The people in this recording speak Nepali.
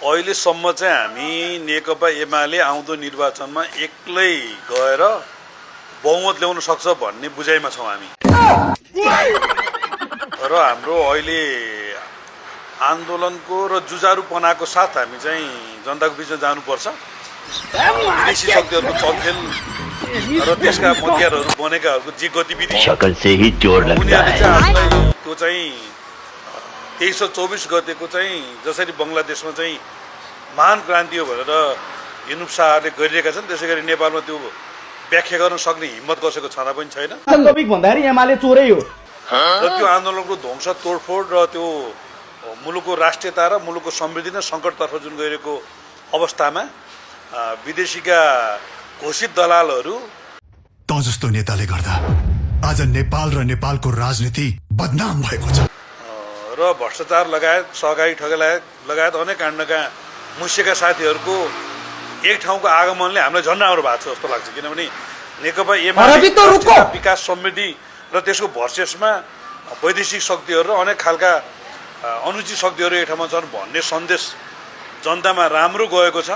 अहिलेसम्म चाहिँ हामी नेकपा एमाले आउँदो निर्वाचनमा एक्लै गएर बहुमत ल्याउन सक्छ भन्ने बुझाइमा छौँ हामी र हाम्रो अहिले आन्दोलनको र जुझारुपनाको साथ हामी चाहिँ जनताको बिचमा जानुपर्छ। विदेशी शक्तिहरूको चलखेल र त्यसका मध्यरहरू बनेकाहरूको जे गतिविधि उनीहरूले चाहिँ हामीलाई त्यो चाहिँ 2324 गतेको चाहिँ जसरी बङ्गलादेशमा चाहिँ महान क्रान्ति हो भनेर युनुप शाहले गरिरहेका छन् त्यसै गरी नेपालमा त्यो व्याख्या गर्न सक्ने हिम्मत कसैको छँदा पनि छैन। भन्दाखेरि एमाले चोरै हो र त्यो आन्दोलनको ध्वंस तोडफोड र त्यो मुलुकको राष्ट्रियता र मुलुकको समृद्धि नै सङ्कटतर्फ जुन गइरहेको अवस्थामा विदेशीका घोषित दलालहरू त जस्तो नेताले गर्दा आज नेपाल र नेपालको राजनीति बदनाम भएको छ र भ्रष्टाचार लगायत सहकारी ठगी लगायत अनेक काण्डका मुसिएका साथीहरूको एक ठाउँको आगमनले हामीलाई झन् राम्रो भएको छ जस्तो लाग्छ। किनभने नेकपा एमाले विकास समृद्धि र त्यसको भर्सेसमा वैदेशिक शक्तिहरू र अनेक खालका अनुचित शक्तिहरू एक ठाउँमा छन् भन्ने सन्देश जनतामा राम्रो गएको छ।